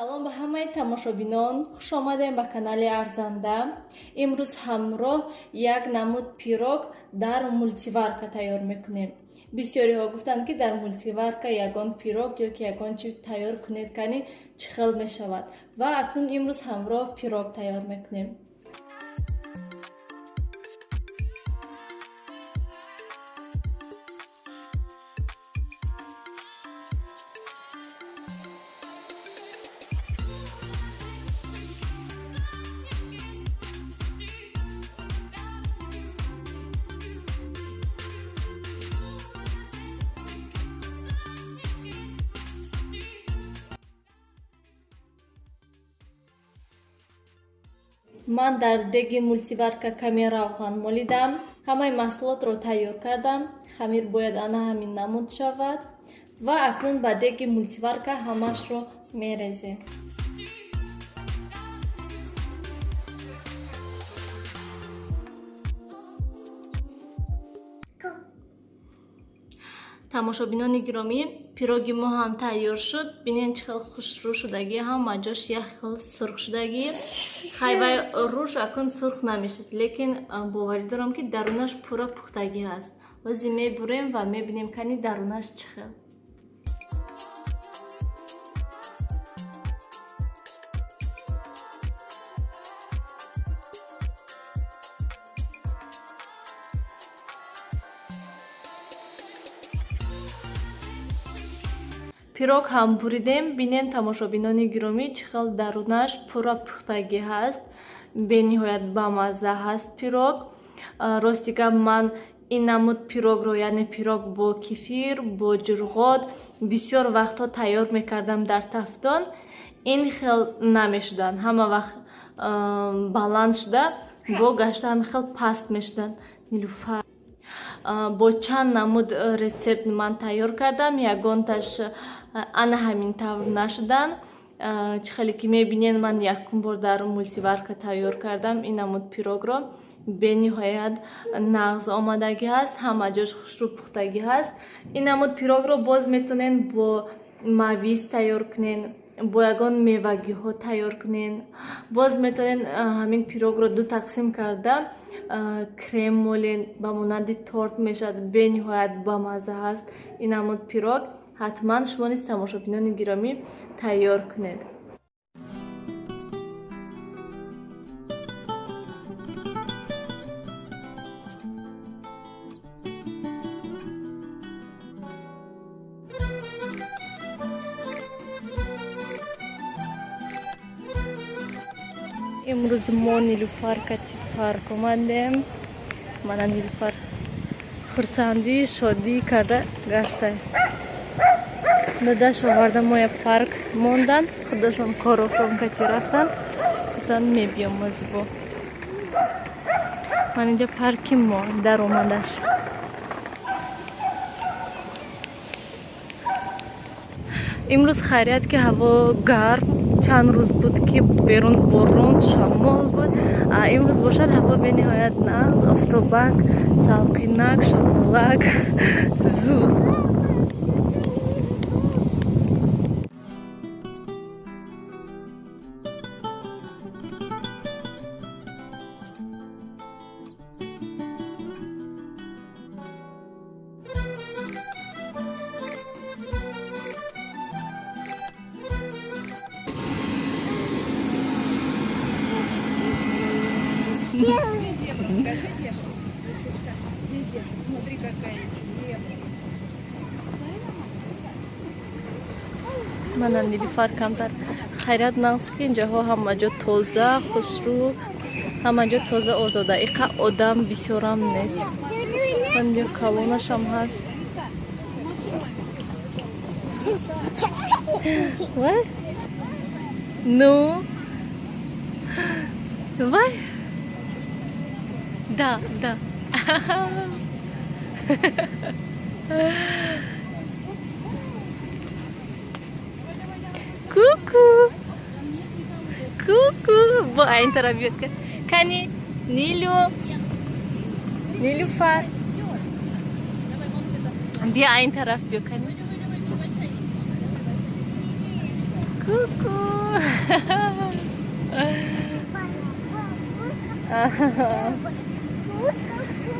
Салом ба ҳамаи тамошобинон, хуш омадем ба канали Арзанда. Имрӯз ҳамроҳ як намуд пирог дар мультиварка тайёр мекунем. Бисёриҳо гуфтанд, ки дар мультиварка ягон пирог ё ки ягон чи тайёр кунед, кани чӣ хел мешавад. Ва акнун имрӯз ҳамроҳ пирог тайёр мекунем. Ман дар деги мультиварка каме равған молидам, ҳамаи маҳсулотро тайёр кардам. Хамир бояд ана ҳамин намуд шавад ва акнун ба деги мультиварка ҳамаашро мерезем. Тамошобинони гиромӣ, пироги мо ҳам тайёр шуд. Бинед, чӣ хел хушрӯ шудагӣ, ҳама ҷош як хел сурх шудагӣ. Хайвай рӯш акун сурх намешад, лекин боварӣ дорам, ки дарунаш пурра пухтагӣ ҳаст. Ҳозир мебурем ва мебинем, кани дарунаш чӣ хел. Пирог ҳам буридем. Бинен, тамошобинони гиромӣ, чӣ хел дарунаш пурра пухтагӣ ҳаст. Бениҳоят бамазза ҳаст пирог. Рости гап, ман ин намуд пирогро, яъне пирог бо кефир, бо ҷурғот, бисёр вақтҳо тайёр мекардам дар тафтон. Ин хел намешуданд, ҳама вақт баланд шуда, бо гашта ҳами хел паст мешуданд. Нилуфар, бо чанд намуд рецепт ман тайёр кардам, ягонташ ана ҳамин тавр нашуданд. Чӣ хеле ки мебинед, ман якум бор дар мультиварка тайёр кардам ин намуд пирогро. Бениҳоят нағз омадагӣ ҳаст, ҳама ҷош хушрӯ пухтагӣ ҳаст. Ин намуд пирогро боз метавонед бо мавиз тайёр кунед, бо ягон мевагиҳо тайёр кунед. Боз метавонед ҳамин пирогро ду тақсим карда, крем молен, ба монанди торт мешавад. Бениҳоят бамазза ҳаст ин намуд пирог. Ҳатман шумо низ, тамошобинони гиромӣ, тайёр кунед. Имрӯз мо Нилуфар кати парк омадем. Мана, Нилуфар хурсандӣ, шодӣ карда гашта. Дадаш оварда моя парк мондан, худашон корошон кати рафтан. Гуфтанд, мебиём мозибо. Ман инҷа парки мо даромадаш. Имрӯз хайрият, ки ҳаво гарм. Чанд рӯз буд, ки берун борон, шамол буд. Имрӯз бошад, ҳаво бениҳоят нағз, офтобак, салқинак, шамолак зуд. Где зебра? Покажи зебру. Лисичка, где зебра? Смотри, какая зебра. Посмотри на маму. Мана, Нилуфар камтар. Хайрият, нағз, ки инҷоҳо ҳама ҷо тоза, хушрӯ, ҳама ҷо тоза, озода, иқа одам бисёрам нест. Манҷо калонашам ҳаст. Вай, ну вай, да, да. Ку-ку, ку-ку. Бо айн тараф биёд, кани, Нилю, Нилюфар, биё, айн тараф биё, кани. Ку-ку.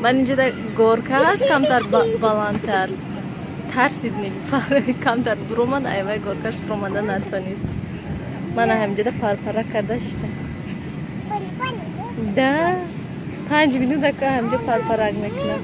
Ман инҷода горка ҳаст, камтар баландтар. Тарсид Нилуфар, камтар буромад, айвай горкаш фуромада натонист. Мана ҳаминҷода парпарак карда шида. Да, 5 минут ака ҳаминҷо парпарак мекунам.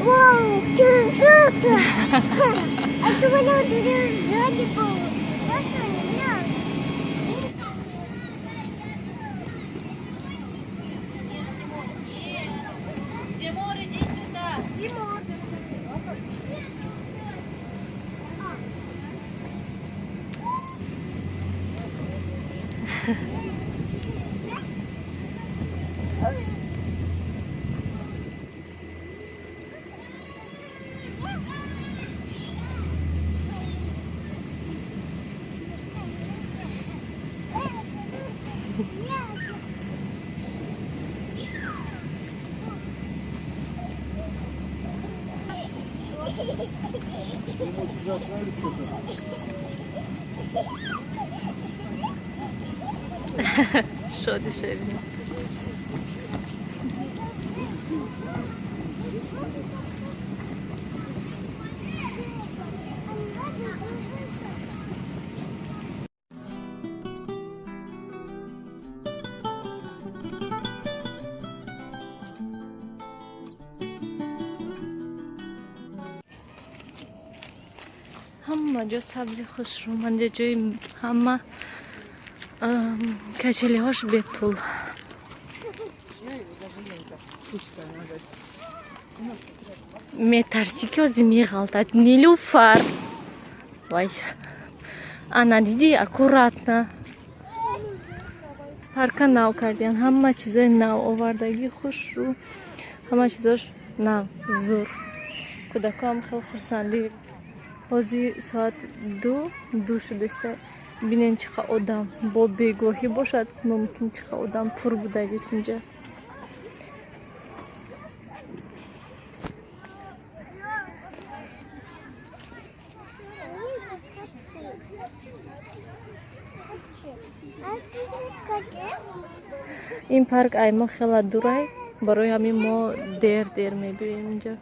Вау, красота! А то был. Тимур, иди сюда. Тимур. Шоди шевин. Ҳама ҷо сабзи хушрӯ, манҷа ҷои ҳама качелиҳош бепул. Метарсӣ ки ози меғалтад. Нилуфар, вай, ана дидӣ, аккуратно парка нав кардиян, ҳама чизои нав овардагӣ, хушрӯ, ҳама чизош нав, зур. Кӯдакоам хеле хурсандӣ. Ҳозир соат 2 шудааст. Бинен чӣ қа одам, бо бегоҳӣ бошад, мумкин чӣ қа одам пур будагист инҷа. Ин парк ай мо хела дурай, барои ҳамин мо дер дер мебиёем инҷа.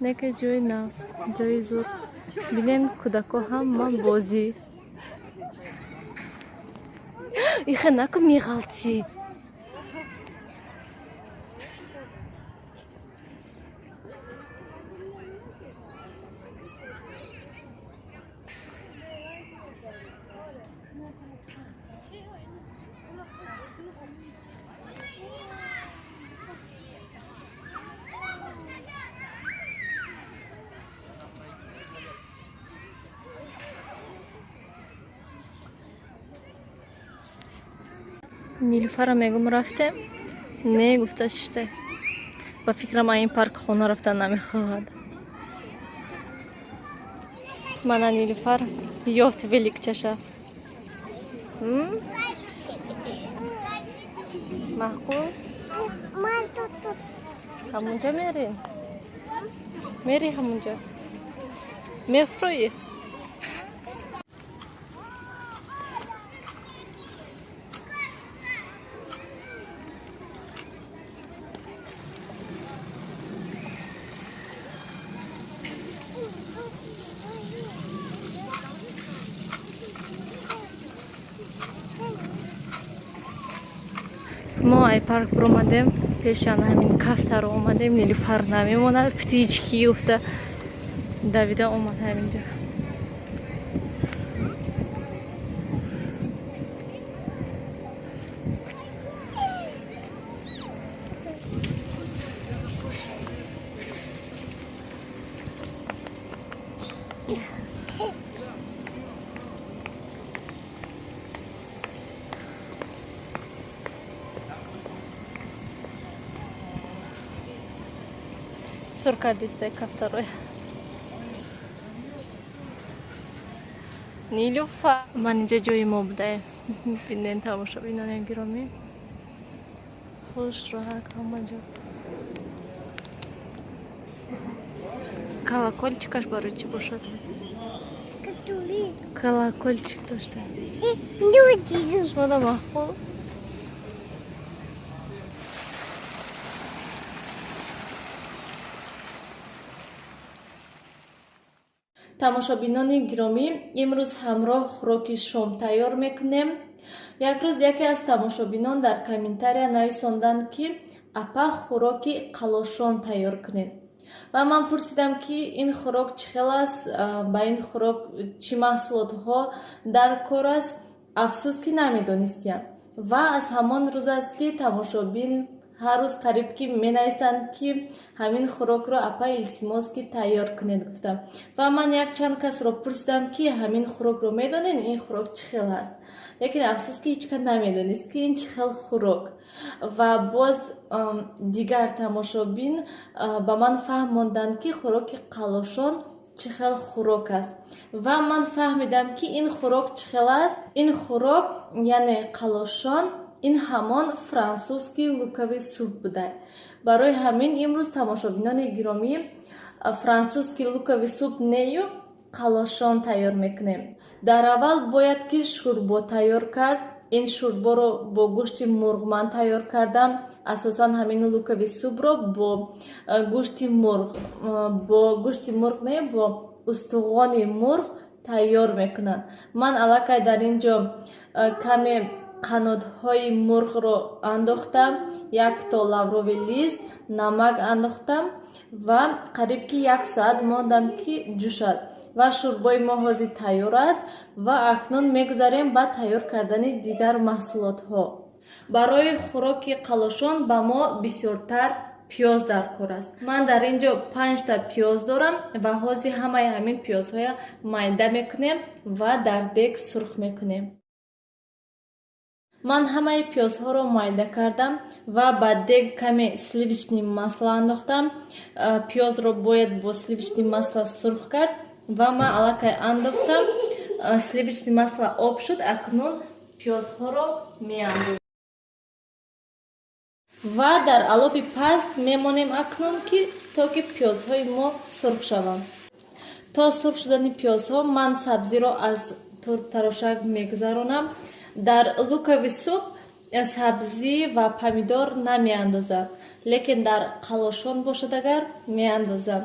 Неке ҷои нағз, ҷои зур. Бинен кӯдако ҳама бозӣ. Ихе наку меғалтӣ. Нилуфарро мегум рафтем, не гуфта шиште. Ба фикрам ин парк хона рафтан намехоҳад. Мана Нилуфар ёфт великчаша. Маъқул? Ҳамунҷа мерӣ? Мерӣ ҳамунҷа? Мефурӯӣ? Мо ай парк буромадем, пешан ҳамин кафтаро омадем, Нилуфар намемонад, птички гуфта давида омад ҳаминҷа. Сур кардистай кафтароя. Нилуфар, ман инҷа ҷои мо будаем. Бинен, тамошобинони гиромӣ, хуш роҳак ҳама ҷо. Колокольчикаш барои чӣ бошад? Который Колокольчик дошта. И люди. Шумода маъқул? Тамошобинони гиромӣ, имрӯз ҳамроҳ хӯроки шом тайёр мекунем. Як рӯз яке аз тамошобинон дар комментария нависонданд, ки апа, хӯроки қалошон тайёр кунед. Ва ман пурсидам, ки ин хӯрок чӣ хел аст, ба ин хӯрок чӣ маҳсулотҳо дар кор аст. Афсӯс, ки намедонистиянд. Ва аз ҳамон рӯз аст, ки тамошобин ҳар рӯз қариб ки менависанд, ки ҳамин хӯрокро, апа, илтимос, ки тайёр кунед, гуфтам. Ва ман якчанд касро пурсидам, ки ҳамин хӯрокро медонед, ин хӯрок чӣ хел аст. Лекин афсӯс, ки ҳеҷ кас намедонист, ки ин чӣ хел хӯрок. Ва боз дигар тамошобин ба ман фаҳмонданд, ки хӯроки қалошон чӣ хел хӯрок аст. Ва ман фаҳмидам, ки ин хӯрок чӣ хел аст. Ин хӯрок, яъне қалошон, ин ҳамон французский луковый суп буда. Барои ҳамин имрӯз, тамошобинони гиромӣ, французский луковый суп нею, қалошон тайёр мекунем. Дар аввал бояд ки шӯрбо тайёр кард. Ин шӯрборо бо гӯшти мурғ ман тайёр кардам. Асосан ҳамин луковый супро бо гӯшти мурғ, бо гӯшти мурғ не, бо устуғони мурғ тайёр мекунанд. Ман аллакай дар ин ҷо каме қанотҳои мурғро андохтам, якто лавровый лист, намак андохтам ва қариб ки як соат мондам, ки ҷӯшад. Ва шӯрбои мо ҳозир тайёр аст ва акнун мегузарем ба тайёр кардани дигар маҳсулотҳо. Барои хӯроки қалошон ба мо бисёртар пиёз дар кор аст. Ман дар ин ҷо панҷта пиёз дорам ва ҳозир ҳамаи ҳамин пиёзҳоя майда мекунем ва дар дег сурх мекунем. Ман ҳамаи пиёзҳоро майда кардам ва ба дег каме сливочный масло андохтам. Пиёзро бояд бо сливочный масло сурх кард ва ман аллакай андохтам. Сливочный масло об шуд, акнун пиёзҳоро меандозем ва дар алоби паст мемонем акнун, ки то ки пиёзҳои мо сурх шаванд. То сурх шудани пиёзҳо ман сабзиро аз турбтарошак мегузаронам. Дар луковый суп сабзӣ ва помидор намеандозад, лекин дар қалошон бошад агар, меандозад.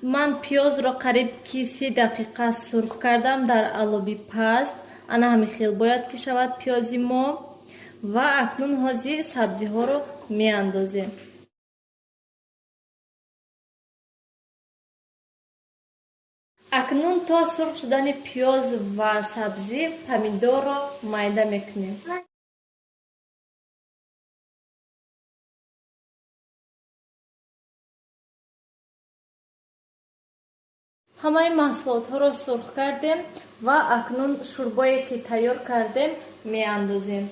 Ман пиёзро қариб ки 30 дақиқа сурх кардам дар алоби паст. Ана ҳамин хел бояд ки шавад пиёзи мо. Ва акнун ҳозир сабзиҳоро меандозем. Акнун то сурх шудани пиёз ва сабзӣ помидорро майда мекунем. Ҳамаи маҳсулотҳоро сурх кардем ва акнун шӯрбое ки тайёр кардем, меандозем.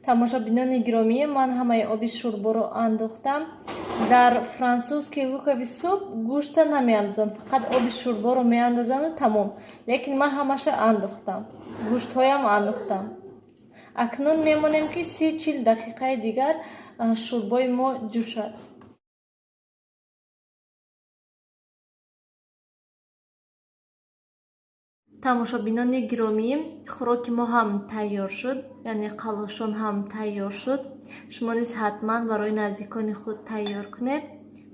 Тамошобинони гиромӣ, ман ҳамаи оби шӯрборо андохтам. Дар французский луковый суп гӯшта намеандозанд, фақат оби шӯрборо меандозанду тамом. Лекин ман ҳамаша андохтам, гӯштҳоям андохтам. Акнун мемонем, ки 30-40 дақиқаи дигар шӯрбои мо ҷӯшад. Тамошобинони гиромӣ, хӯроки мо ҳам тайёр шуд, яъне қалошон ҳам тайёр шуд. Шумо низ ҳатман барои наздикони худ тайёр кунед.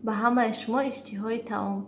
Ба ҳамаи шумо иштиҳои таом.